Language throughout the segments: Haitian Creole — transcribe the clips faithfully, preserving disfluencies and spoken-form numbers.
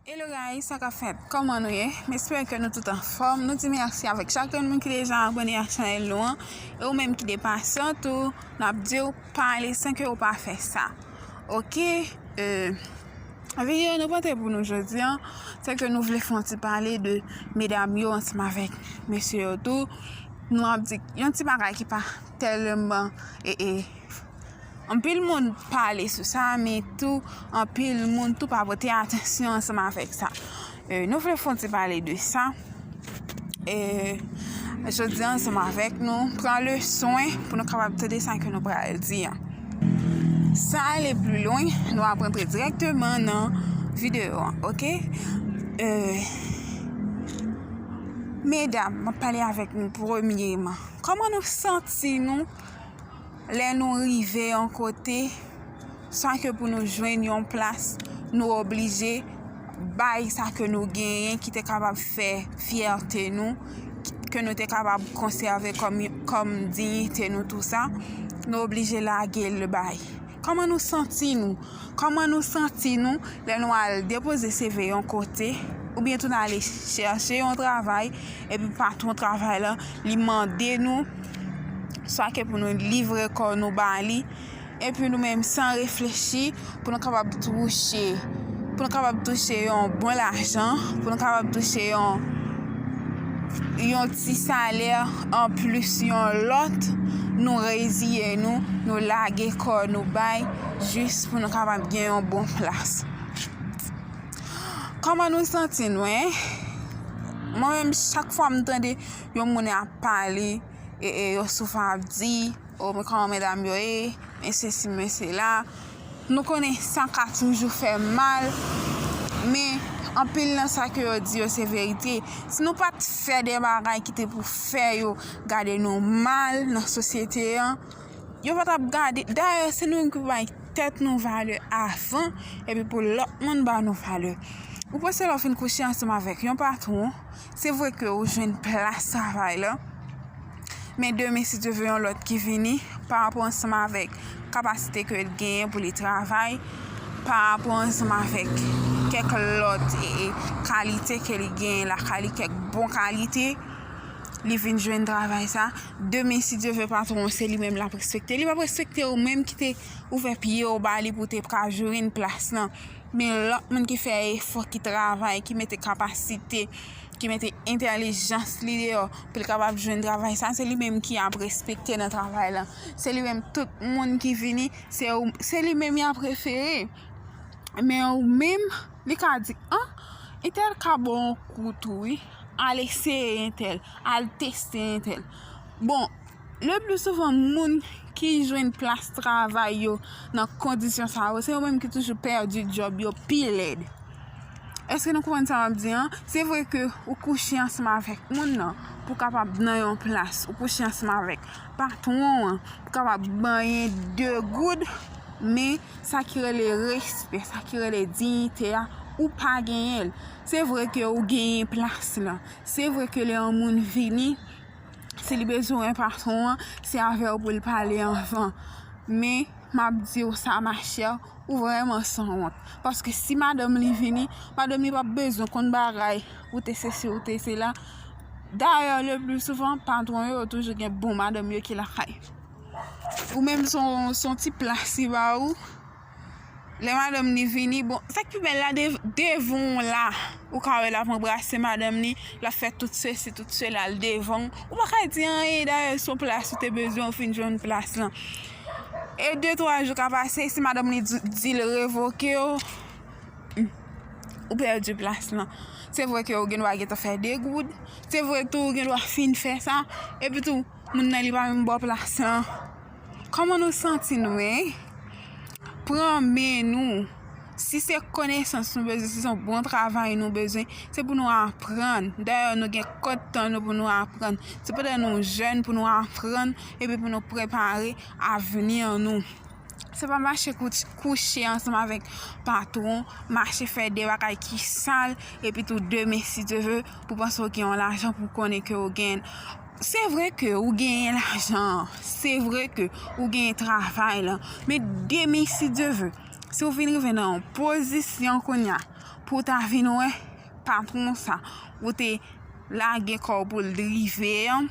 Hello guys, sa k ap fèt? Kòman nou ye? M espere ke nou tout anfòm. Nou di mèsi avèk chak yon moun ki deja abòne ak chanèl nou an. E ou menm ki de pasan tou, n ap di w pa ale san ke ou pa fè sa. Oke? Euh, videyo nou pote pou nou jodi an, se ke nou vle fè yon ti pale de medam yo ansanm avèk mesye yo tou. Nou ap di yon ti bagay ki pa tèlman e, e, anpil moun pale sou sa, men tou anpil moun tou pa pote atansyon ansanm avèk sa. E, nou vle fè yon ti pale de sa. E, jodi a, ansanm avèk nou, pran le swen pou nou kapab tande sa ke nou pral di an. San ale pli lwen, nou ap rantre dirèkteman nan videyo an, oke? E, medam, m ap pale avèk nou premyeman. Kòman nou santi nou lè nou rive yon kote, swa ke pou nou jwenn yon plas, nou oblije bay sa ke nou genyen ki te kapab fè fyète nou, ke nou te kapab konsève kòm, kòm diyite nou, tou sa, nou oblije lage l bay. Kòman nou santi nou? Kòman nou santi nou lè nou al depoze C V yon kote, oubyen tou n ale chèche yon travay, epi patwon travay la, li mande nou, swa ke pou nou livre kò nou ba li, epi nou menm san reflechi, pou nou kapab touche, pou nou kapab touche yon bon lajan, pou nou kapab touche yon, yon ti salè anplis, yon lòt, nou reziye nou, nou lage kò nou bay, jis pou nou kapab gen yon bon plas. Kòman nou santi nou, en? Mwen menm, chak fwa m tande yon moun ap pale, e, e, yo souvan ap di, o, men kòman medam yo ye, men sesi, men sela. Nou konnen sa ka toujou fè mal, men anpil nan sa ke yo di yo se verite. Si nou pa t fè de bagay ki te pou fè yo gade nou mal nan sosyete an, yo pa t ap gade. Dayè, se nou menm ki pou bay tèt nou valè avan, epi pou lòt moun ba nou valè. Ou panse lè w fin kouche ansanm avèk yon patwon, se vre ke ou jwenn plas travay la, men demen, si Dye vle, yon lòt ki vini, pa rapò ansanm avèk kapasite ke l genyen pou li travay, pa rapò ansanm avèk kèk lòt, e, e, kalite ke li genyen lakay li, kèk bon kalite, li vin jwenn travay sa. Demen, si Dye vle, patwon, se li menm l ap respekte. Li p ap respekte ou menm ki te ouvè pye w ba li pou te ka jwenn plas lan. Men lòt moun ki fè efò, ki travay, ki mete kapasite, ki mete entèlijans li deyò pou l kapab jwenn travay sa, se li menm ki ap respekte nan travay la. Se li menm, tout moun ki vini, se ou, se li menm y ap refere. Men ou menm, li ka di, an, entèl ka ba w yon kou tou, wi. Al eseye entèl, al teste entèl. Bon, le pli souvan, moun ki jwenn plas travay yo nan kondisyon sa yo, se yo menm ki toujou pèdi djòb yo pi lèd. Èske nou konprann sa m ap di an? Se vre ke ou kouche ansanm avèk moun nan pou kapab nan yon plas, ou kouche ansanm avèk patwon an pou kapab manyen de goud, men sa ki rele respè, sa ki rele diyite a, ou pa genyen l. Se vre ke ou genyen plas lan. Se vre ke lè yon moun vini, si li bezwen wè patwon an, se avè w pou l pale anvan. Men, m ap di w sa, machè, ou vrèman sanwont. Paske si madanm li vini, madanm li p ap bezwen konn bagay, ou te sesi, ou te sela. Dayè, le pli souvan, patwon yo, yo toujou gen bon madanm yo ki lakay. Ou menm, se yon, se yon ti plas li ba ou. Lè madanm li vini, bon, sa k pi bèl la, de-, devan w la, ou ka wè l ap anbrase madanm li, l ap fè tout sesi, tout sela, l devan w. Ou pa ka di anyen, dayè, se yon plas ou te bezwen, ou fin jwenn plas lan. E de, twa jou ka pase, si madanm li di, di l revoke w, hmm, ou pèdi plas lan. Se vre ke ou gen dwa gentan fè de goud, se vre tou, ou gen dwa fin fè sa, epi tou, moun nan li pa menm ba w plas lan. Kòman nou santi nou, en? Pran men nou. Si se konesans nou bezwen, si se yon bon travay nou bezwen, se pou nou aprann. Dayè, nou gen kòd tan nou pou nou aprann. Se pandan nou jèn pou nou aprann, epi pou nou prepare avni nou. Se pa mache kouch-, kouche ansanm avèk patwon, mache fè de bagay ki sal, epi tou demen, si Dye vle, pou panse w gen yon lajan, pou konnen ke w gen. Se vre ke ou genyen lajan an, se vre ke ou genyen travay lan, men demen, si Dye vle, si w vin rive nan yon pozisyon kounye a, pou w ta vin wè patwon sa ou te lage kò w pou l rive an,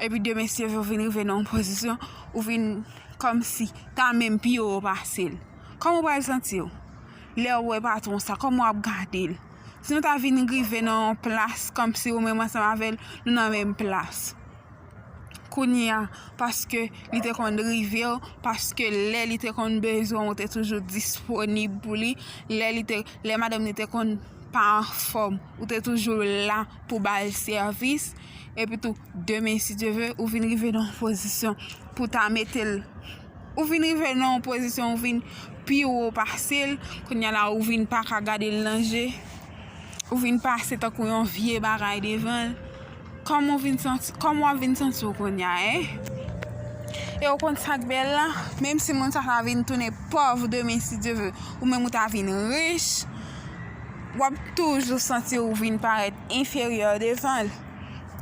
epi demen si Dye vle ou vin rive nan yon pozisyon, ou vin kòmsi ta menm pi wo pase l. Kòman w pral santi w lè w wè patwon sa? Kòman w ap gade l? Si nou ta vin rive nan yon plas kòmsi ou menm ansanm avè l, nou nan menm plas. Kounye a, paske li te konn rive w, paske lè li te konn bezwen w, ou te toujou disponib pou li, lè li te, lè madanm li te konn pa anfòm, ou te toujou la pou ba l sèvis, epi tou, demen, si Dye vle, ou vin rive nan yon pozisyon pou ta mete l, ou vin rive nan yon pozisyon, ou vin pi wo pase l, kounye a la, ou vin pa ka gade l nan je, ou vin pase tankou yon vye bagay devan l. Kòman w vin santi, kòman w ap vin santi w kounye a, en? E w konn sa k bèl la? Menm si moun sa ta vin tounen pòv demen, si Dye vle, ou menm ou ta vin rich, w ap toujou santi w vin parèt enferyè devan l.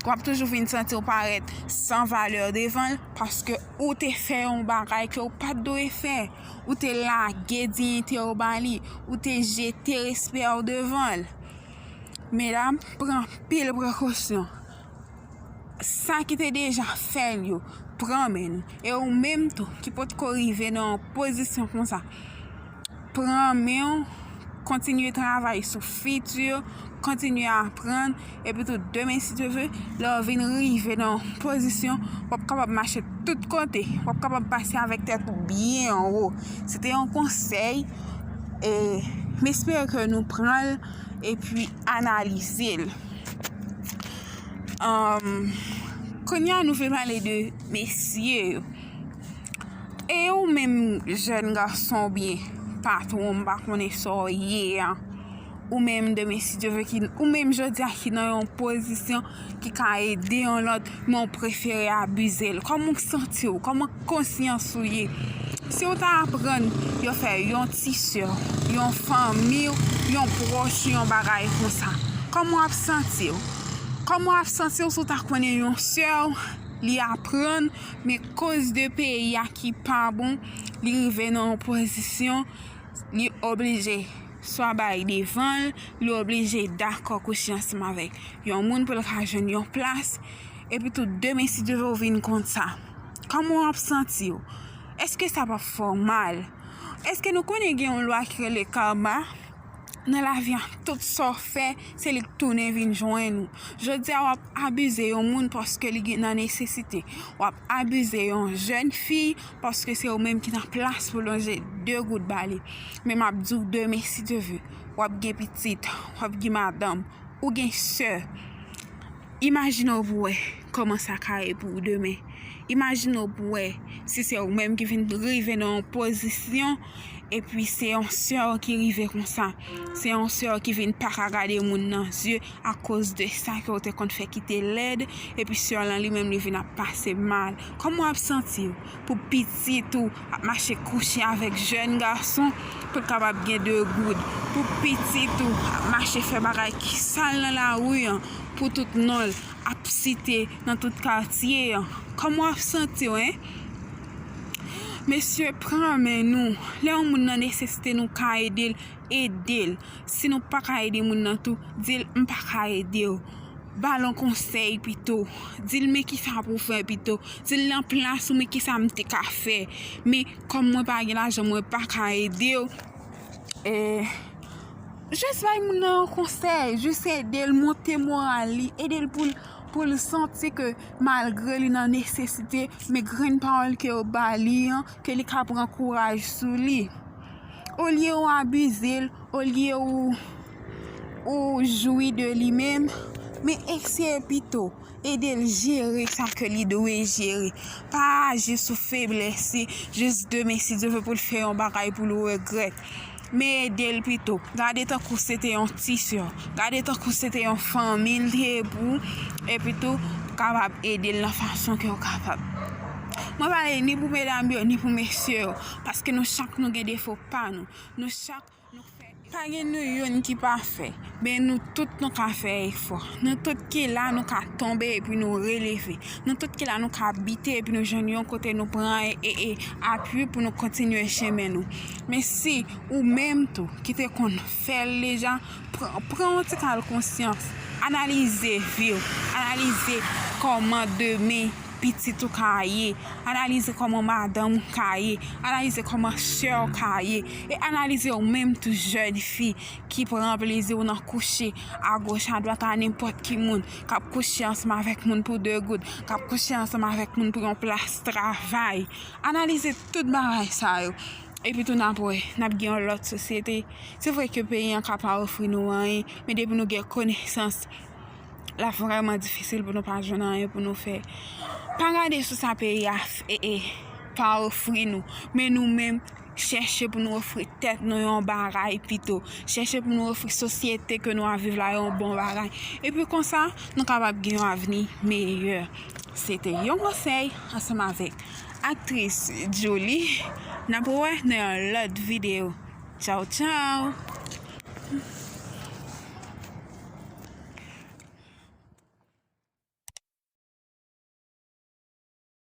W ap toujou vin santi w parèt san valè devan l, paske ou te fè yon bagay ke w pa t dwe fè. Ou te lage diyite w ba li. Ou te jete respè w devan l. Medam, pran anpil prekosyon. Sa ki te deja fè l yo, pran men nou. E ou menm tou, ki potko rive nan yon pozisyon konsa, pran men w, kontinye travay sou fiti w, kontinye aprann, epi tou demen, si Dye vle, lè w vin rive nan yon pozisyon, w ap kapab mache tout kote, w ap kapab pase avèk tèt ou byen wo. Se te yon konsèy, e m espere ke nou pran l, epi analize l. Anm, kounye a, nou vle pale de mesye yo. E ou menm, jèn gason oubyen patwon, m pa konnen sa w ye a, ou menm demen, si Dye vle, ki, ou menm jodi a ki nan yon pozisyon ki ka ede yon lòt, men w prefere abize l. Kòman w santi w? Kòman konsyans ou ye? Si w ta aprann yo fè yon ti sè, yon fanmi w, yon pwòch, yon bagay konsa, kòman w ap santi w? Kòman w ap santi w si w ta konnen yon sè w, li aprann, men koz de peyi a ki pa bon, li rive nan yon pozisyon, li oblije swa bay devan l, li oblije dakò kouche ansanm avèk yon moun pou l ka jwenn yon plas, epi tou demen, si Dye vle, w vin konn sa. Kòman w ap santi w? Èske sa p ap fè w mal? Èske nou konnen gen yon lwa ki rele karma? Nan lavi a, tout sa w fè, se li k tounen vin jwenn ou. Jodi a, w ap abize yon moun paske li gen nan nesesite. W ap abize yon jèn fi paske se ou menm ki nan plas pou lonje de goud ba li. Men m ap di w demen, si Dye vle, w ap gen pitit, w ap gen madanm, ou gen sè. Imajine w pou w wè kòman sa ka ye pou ou demen. Imajine w pou w wè si se ou menm ki vin rive nan yon pozisyon, epi se yon sè w ki rive konsa. Se yon sè w ki vin pa ka gade moun nan zye akoz de sa ke w te konn fè ki te lèd, epi sè w lan li menm li vin ap pase mal. Kòman w ap santi w pou pitit ou ap mache kouche avèk jèn gason pou l kapab gen de goud? Pou pitit ou ap mache fè bagay ki sal nan lari an pou tout non l ap site nan tout katye an? Kòman w ap santi w, en? Mesye, pran men nou. Lè yon moun nan nesesite, nou ka ede l, ede l. Si nou pa ka ede moun nan tou, di l, "M pa ka ede w." Ba l yon konsèy pito. Di l, "Men kisa pou w fè pito." Di l, "Nan plas ou, men kisa m te ka fè. Men kòm mwen pa gen lajan, mwen pa ka ede w." E, jis bay moun nan yon konsèy, jis ede l, monte moral li, ede l pou l, pou l santi ke malgre li nan nesesite, men grenn pawòl ke w ba li an, ke li ka pran kouraj sou li. Olye w abize l, olye w, ou jwi de li menm, men eseye pito ede l jere sa ke li dwe jere. Pa aji sou feblès li, jis demen, si Dye vle, pou l fè yon bagay pou l regrèt. Men ede l pito. Gade tankou se te yon ti sè w. Gade tankou se te yon fanmi l te ye pou ou. Epi tou, kapab ede l nan fason ke w kapab. Mwen pale ni pou medam yo, ni pou mesye yo. Paske nou chak nou gen defo pa nou. Nou chak nou fè Pa gen nou youn ki pafè, men nou tout nou ka fè efò. Nou tout ki la, nou ka tonbe epi nou releve. Nou tout ki la, nou ka bite epi nou jwenn yon kote nou pran e, e, e apui pou nou kontinye chemen nou. Men si ou menm tou ki te konn fè l deja, pran, pran yon ti kal konsyans, analize vi w, analize kòman demen pitit ou ka ye, analize kòman madanm ou ka ye, analize kòman sè w ka ye, e analize ou menm tou jèn fi ki pran plezi w nan kouche agoch adwat a nenpòt ki moun, k ap kouche ansanm avèk moun pou de goud, k ap kouche ansanm avèk moun pou yon plas travay. Analize tout bagay sa yo. Epi tou n ap wè, n ap gen yon lòt sosyete. Se vre ke peyi an ka pa ofri nou anyen, men depi nou gen konesans, l ap vrèman difisil pou nou pa jwenn anyen pou nou fè. Pa gade sou sa peyi a f- e, e, pa ofri nou, men nou menm, chèche pou nou ofri tèt nou yon bagay pito. Chèche pou nou ofri sosyete ke nou ap viv la yon bon bagay. Epi konsa, nou kapab gen yon avni meyè. Se te yon konsèy ansanm avèk aktris Julie. N ap wè nan yon lòt videyo. Tchaw, tchaw!